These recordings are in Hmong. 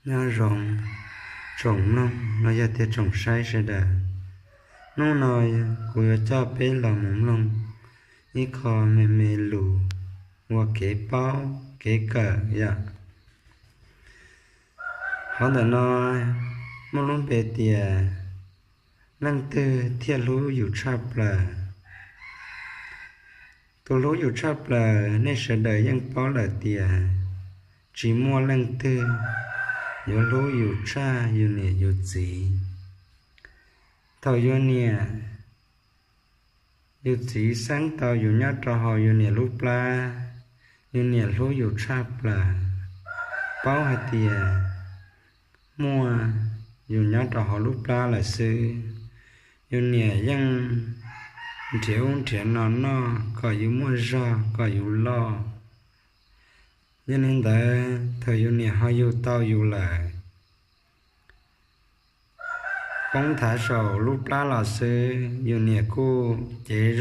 Nyob zoo tsoom mloog los yog tias tsoom saib sawv daws. Hnub no kuv yuav coj peb los mus mloog ib qho me me lus ua kev paub kev kawm yom. Qhov ntawm no muaj lub npe tias leej twg thiaj hlub yus tshaj plaws. Tus hlub yus tshaj plaws nej sawv daws yeej paub lawm tias tsis muaj leej twg yuav hlub yus tshaj yus niam yus txiv. Thaum yus niam yus txiv xeeb tau yus nyob rau hauv yus niam lub plab, yus niam hlub yus tshaj plaws. Paub hais tias muaj yus nyob rau hauv lub plab lawm xwb, yus niam yeej nrhiav ub nrhiav no noj kom yus muaj zog kom yus loj. Yog li ntawd thaum yus niam ho yug tau yus lawm, poob nthav saum lub plab los xwb yus niam kuj cev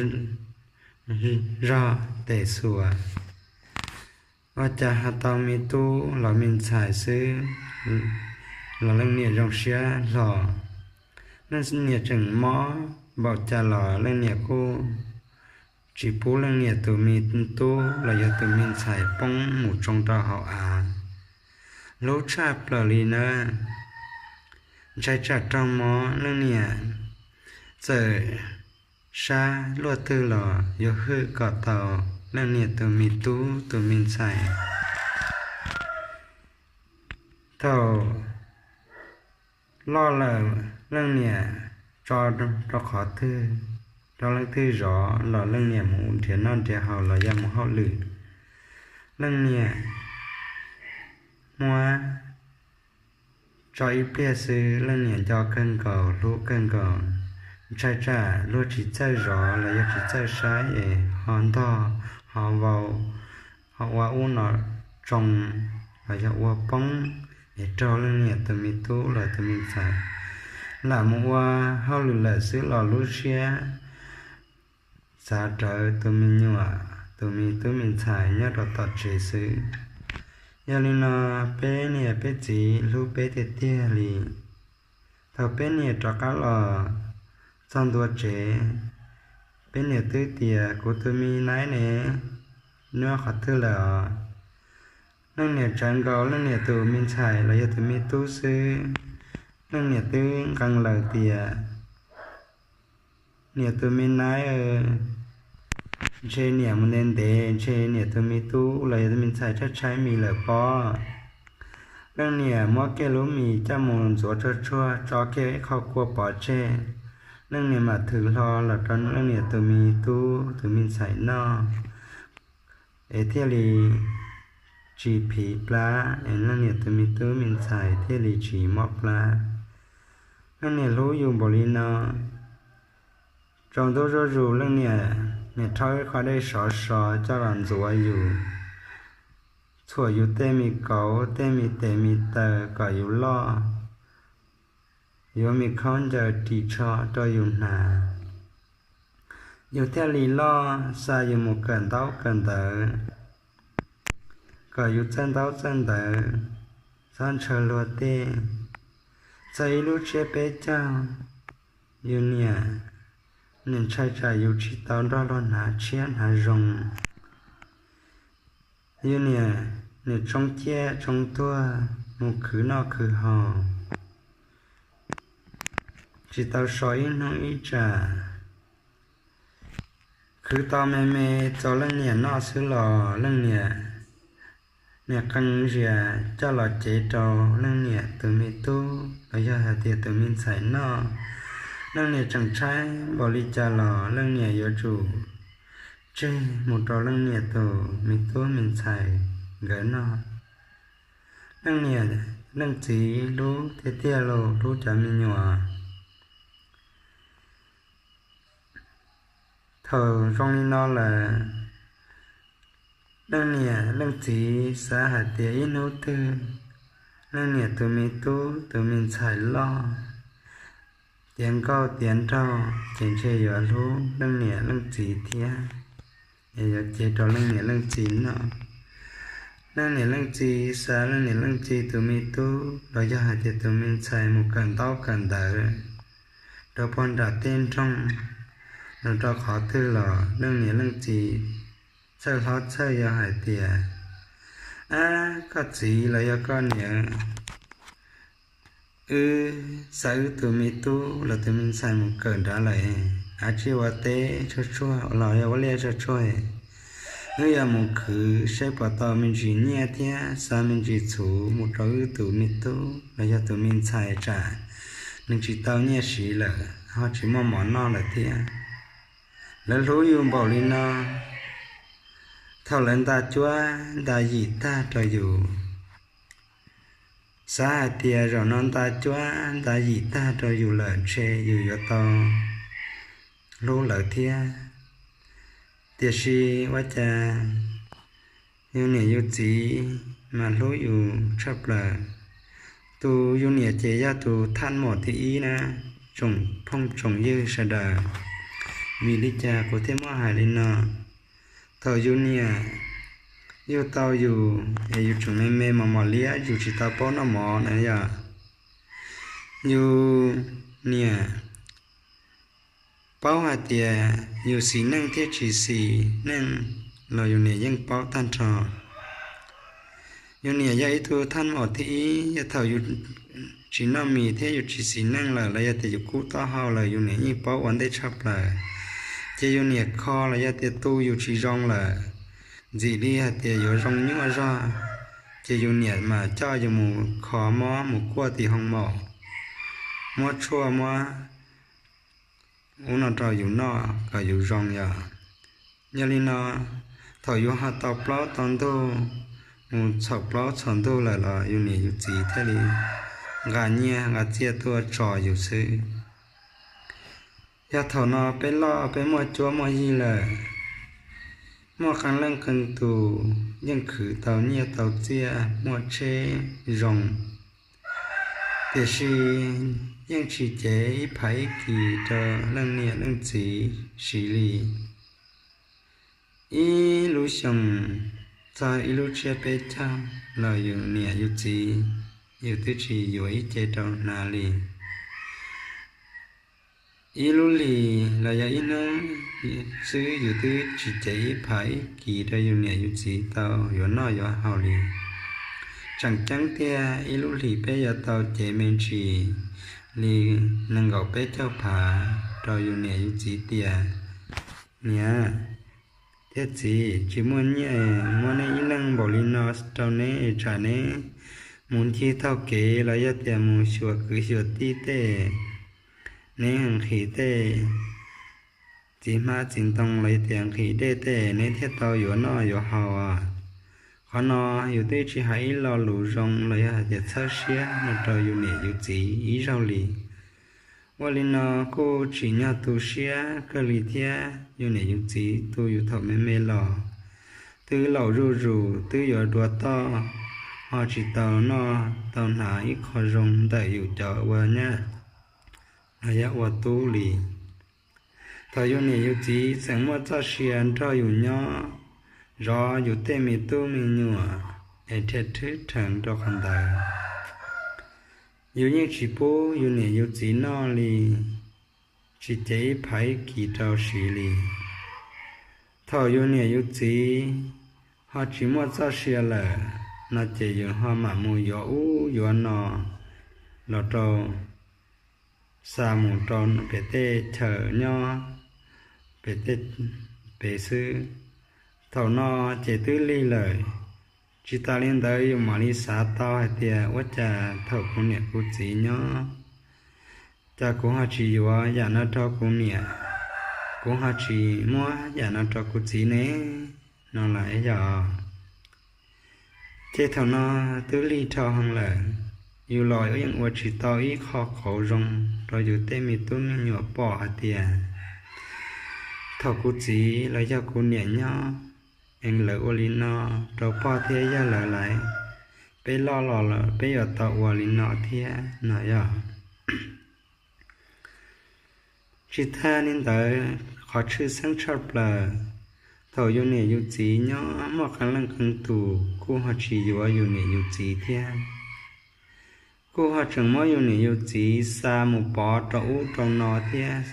zog tes xuas. Ua cas ho tau me tub los me ntxhais xwb los leej niam zoo siab hlo. Leej niam tseem mob npaum cas los leej niam kuj tsis pub leej niam tus me tub los yog tus me ntxhais poob mus tsoo rau hauv av. Hlub tshaj plaws li na. Ntshai tsam raug mob leej niam txawm sab luaj twg los yuav hwm kom tau leej niam tus me tub tus me ntxhais. Thaum loj lawm leej niam tso rau qhov twg, rau leej twg zov los leej niam mus nrhiav noj nrhiav haus los yog mus hauj lwm. Leej niam muab tso ib pliag xwb leej niam nco kawg nkaus hlub kawg nkaus. Ntshai tsam luag tsis txawj zov los yog tsis txawj saib es ho ntog ho vau, ho ua ub no tsoo los yog ua poob es raug leej niam tus me tub los tus me ntxhais. Lam mus ua hauj lwm lawm xwb los lub siab xav rawv tus me nyuam tus me tub me ntxhais nyob rau tom tsev xwb. Yog li no peb niam peb txiv hlub peb tiag tiag li. Thaum peb niam rov qab los txog ntua tsev, peb niam twb tias kuv tus me naib ne, nyob qhov twg lawm os? Leej niam tsawv nkaus leej niam tus me ntxhais los yog tus me tub xwb, leej niam twb nqee lawm tias niam tus me naib, ntshe niam mus ntev ntev ntshe niam tus me tub los yog tus me ntxhais tshaib tshaib mis lawm pob. Leej niam muab kiag lub mis coj mus ntxuav tsuag tsuag tso kiag ib qho kua pov tseg. Leej niam mam thwm hlo los rau leej niam tus me tub tus me ntxhais noj, es thiaj li tsis phiv plab, es leej niam tus me tub me ntxhais thiaj li tsis mob plab. Leej niam hlub yus npaum li no. Tsaus ntuj zuj zus leej niam nim rhaub ib qho dej sov so coj los ntxuav yus, txhuam yus tej me kauv tej me tes me taw kom yus loj, yuav me khaub ncaws ris tsho rau yus hnav. Yus thiaj li loj xa yus mus kawm ntaub kawm ntawv, kom yus txawj ntaub txawj ntawv, txhob ntshaw luag tej. Txog ib lub tsiab peb caug, yus niam, niam ntshai tsam yus tsis tau nrog luag hnav tshiab hnav zoo. Yus niam, niam tsoo ciaj tsoo tuag mus khwv noj khwv haus, tsis tau so ib hnub ib tsam. Khwv tau me me txaus leej niam noj xwb los leej niam, niam qee zias coj los cev rau leej niam tus me tub los yog hais tias tus me ntxhais noj. Leej niam tseem tshaib npaum li cas los leej niam yuav tsum tseg mus rau leej niam tus me tub me ntxhais nkawd noj. Leej niam leej txiv hlub tiag tiag los hlub cov me nyuam. Thaum zoo li no lawm, leej niam leej txiv xav hais tias ib hnub twg leej niam tus me tub tus me ntxhais loj, tiav nkauj tiav nraug ces ntshe yuav hlub leej niam leej txiv thiab, es yuav cev rau leej niam leej txiv noj. leej niam leej txiv xa leej niam leej txiv tus me tub los yog hais tias tus me ntxhais mus kawm ntaub kawm ntawv rau puag nram tej nroog, los rau qhov twg los leej niam leej txiv txhawj hlob txhawj yau hais tias, Ab, koj txiv los yog koj niam, wb xa wb tus me tub los tus me ntxhais mus kawm nrad lawm, av tsis ua teb tsuag tsuag los yog ua liaj tsuag tsuag, wb yuav mus khwv saib puas tau me ntsis nyiaj thiab xa me ntsis txhuv mus rau wb tus me tub los yog tus me ntxhais tsam nws tsis tau nyiaj siv lawm ho tsis muaj mov noj lawm thiab. Lawv hlub yus npaum li no, thaum lawv nta cuab nta yim tag rau yus, xav hais tias zaum no nta cuab nta yim tag rau yus lawm ntshe yus yuav tau hlub lawv thiab. Tiam sis ua cas yus niam yus txiv mas hlub yus tshaj plaws. Tus yus niam ces yog tus thaj maum thib ib na, tsoom phooj tsoom ywg sawv daws. Vim li cas kuv thiaj muab hais li no? Thaum yus niam yug tau yus es yus tseem me me mos mos liab yus tsis tau paub noj mov na yog, yus niam paub hais tias yus xis neej thiab tsis xis neej los yus niam yeej paub tag nrho. Yus niam yog ib tug thaj maum thib ib, yog thaum yus tsis noj mis thiab yus tsis xis neej lawm los yog tias yus kub taub hau lawm yus niam yeej paub ua ntej tshaj plaws. Ces yus niam kho los yog tias tu yus tsis zoo lawm, ntxim li hais tias yuav zoo nyuaj zog, ces yus niam mas coj yus mus kho mob mus kuaj tim hoo maum, muab tshuaj muab ub no rau yus noj kom yus zoo yom. Yog li no, thaum yus ho tau plaub tau ntug, mus txhaum plaub txhaum ntug lawm los yus niam yus txiv thiaj li nqa nyiaj nqa txiaj tuaj tso yus xwb. Yog thaum no peb loj peb muaj cuab muaj yig lawm, muaj qee leej qee tus yeej khwv tau nyiaj tau txiaj muaj tsheb zoo, tiam sis yeej tsis cev ib phav ib kis rau leej niam leej txiv siv li. Ib lub xyoo txog ib lub tsiab peb caug los yus niam yus txiv yus twb tsis yuav ib ce rau hnav li. Ib lub hlis los yog ib hnub xwb yus twb tsis cev ib phav ib kis rau yus niam yus txiv tau yuav noj yuav haus li. Tseem ceeb tiag ib lub hlis peb yuav tau cev me ntsis li nees nkaum peb caug phav rau yus niam yus txiv tias, niam thiab txiv, tsis muaj nyiaj muab neb ib leeg npaum li no rau neb tsam neb mus ncig taug kev los yog tias mus xyuas kwv xyuas tij tej, neb nqhis tej txiv hmab txiv ntoo los yog tias nqhis dej tej neb thiaj tau yuav noj yuav haus. Qhov no yus twb tsis hais ib lo lus zoo los yog hais tias txhawb siab no rau yus niam yus txiv ib zaug li. Ua li no kuj tsim nyog tu siab kawg li thiab, yus niam yus txiv tu yus thaum me me los twb laus zuj zus twb yuav dua toj, ho tsis tau noj tau hnav ib qho zoo ntawm yus cov ua nyab los yog ua tub li. Thaum yus niam yus txiv tseem muaj txoj sia nrog yus nyob, zov yus tej me tub me nyuam es rhia rhwb rheev rau qhov ntawd, yus yeej tsis pub yus niam yus txiv noj li, tsis cev ib phav ib kis rau siv li. Thaum yus niam yus txiv ho tsis muaj txoj sia lawm no ces yus ho mam mus yuav ub yuav no los rau, xa mus rau pem tej chaw nyob pem tej pem xwb. Thaum no ces twb lig lawm, tsis tas li ntawd yus mam li xav tau hais tias ua cas thaum kuv niam kuv txiv nyob cas kuv ho tsis yuav yam no rau kuv niam, kuv ho tsis muab yam no rau kuv txiv ne no lawm yog. Ces thaum no twb lig dhau heev lawm, yus los yeej ua tsis tau ib qho qauv zoo rau yus tej me tub me nyuam pom hais tias thaum kuv txiv los yog kuv niam nyob es lawv ua li no rau pog thiab yawg lawv lawm, peb loj los lawm peb yuav tau ua li no thiab no yog. Tsis tag li ntawd qhov tshwj xeeb tshaj plaws, Thaum yus niam yus txiv nyob muaj qee leej qee tus kuj ho tsis yuav yus niam yus txiv thiab, kuj ho tseem muab yus niam yus txiv xa mus pov rau ub rau no thiab,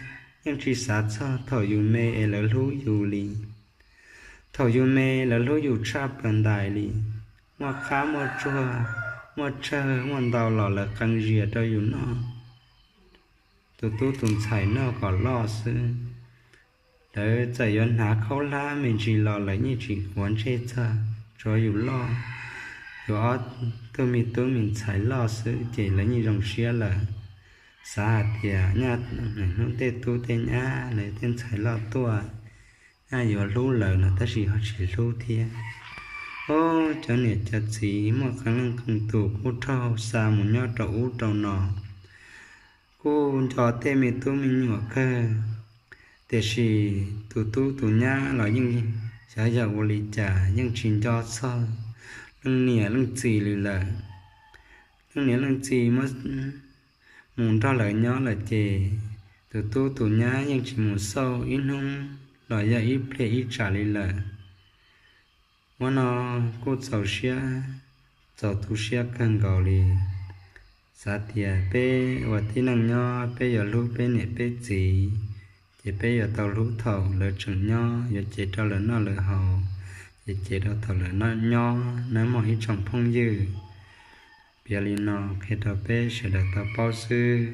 yeej tsis xav txog thaum yus me es lawv hlub yus li. Thaum yus me lawv hlub yus tshaj plaws ntais li, muaj qab muaj tsuag, muaj tsawg muaj ntau los lawv qee zias rau yus noj, tus tub tus ntxhais noj kom loj xwb. Lawv txawm yuav hnav khaub hlab me ntsis los lawv yeej tsis quav ntsej txog, tsuav yus loj, yus ob tug me tub me ntxhais loj xwb ces lawv yeej zoo siab lawm. Xav hais tias nyaj hnub tej tub tej nyab lawv tej ntxhais loj tuaj, nyaj yuav hlub lawv no tab sis ho tsis hlub thiab. Ob, cov niam cov txiv muaj qee leej qee tus kuj raug xa mus nyob rau ub rau no, kuj nco tej me tub me nyuam kawg, tiam sis tus tub tus nyab los yeej xyov yog ua li cas yeej tsis nco txog leej niam leej txiv li lawm. Leej niam leej txiv muab mus nrog lawv nyob lawm ces tus tub tus nyab yeej tsis mus xauj ib hnub los yog ib pliag ib tsam li lawm. Ua no kuj txaus siab, txaus tu siab kawg nkaus li. Xav tias peb ua tib neeg nyob peb yuav hlub peb niam peb txiv, ces peb yuav tau hlub thaum lawv tseem nyob, yuav cev rau lawv noj lawv haus, ces cev rau thaum lawv nyob nawb mog ib tsoom phooj ywg. Piav li no qhia rau peb sawv daws tau paub xwb.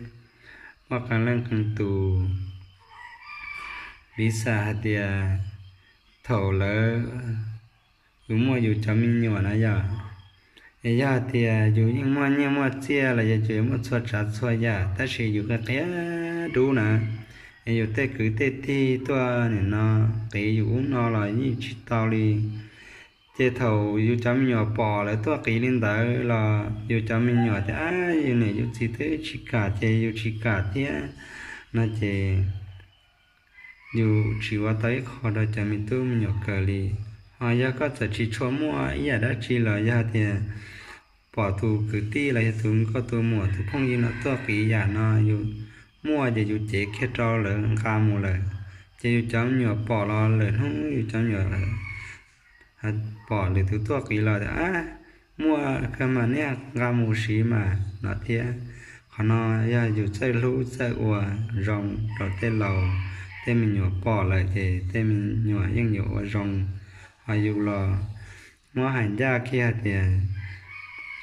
Muaj qee leej qee tus piv xam hais tias thaum lawv, yus muaj yus cov me nyuam na yog, es yog hais tias yus yeej muaj nyiaj muaj txiaj los yog yus muaj txhua tsav txhua yam tab sis yus qia qia dub na, es yus tej kwv tej tij tuaj nim no qiv yus ub no los yeej tsis tau li. Ces thaum yus cov me nyuam pom lawv tuaj qiv li ntawd los yus cov me nyuam tias, Ab, yus niam yus txiv twb tsis kam ces yus tsis kam thiab no ces yus tsis ua tau ib qho rau cov me tub me nyuam kawg li. Ho yog koj txawm tsis tshua muaj ib yam dab tsi los yog tias pom tus kwv tij los yog tus nkauj tus muam tus phooj ywg no tuaj qiv yam no yus muaj ces yus cev kiag rau lawv nqa mus lawm. Ces yus cov me nyuam pom los lawm hnub yus cov me nyuam pom lwm tus tuaj qiv los tias, Ab, muaj kawg mas nej nqa mus siv mas no thiab. Qhov no yog yus txawj hlub txawj ua zoo rau tej laus, tej me nyuam pom lawm ces tej me nyuam yeej yuav ua zoo. Ho yus los muab hais ncaj kiag tias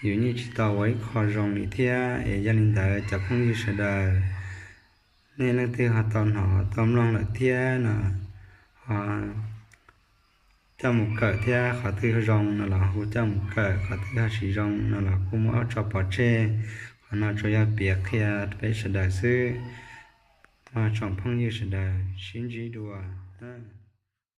yus yeej tsis tau ua ib qho zoo li thiab. Es yog li ntawd cov phooj ywg sawv daws, nej leej twg ho tau hnov tau mloog lawm thiab no ho coj mus kawm thiab, qhov twg zoo no los kuj coj mus kawm, qhov twg ho tsis zoo no los kuj muab tso pov tseg. Qhov no tsuas yog piav qhia peb sawv daws xwb. Ua tsoom phooj ywg sawv daws sib ntsib dua na.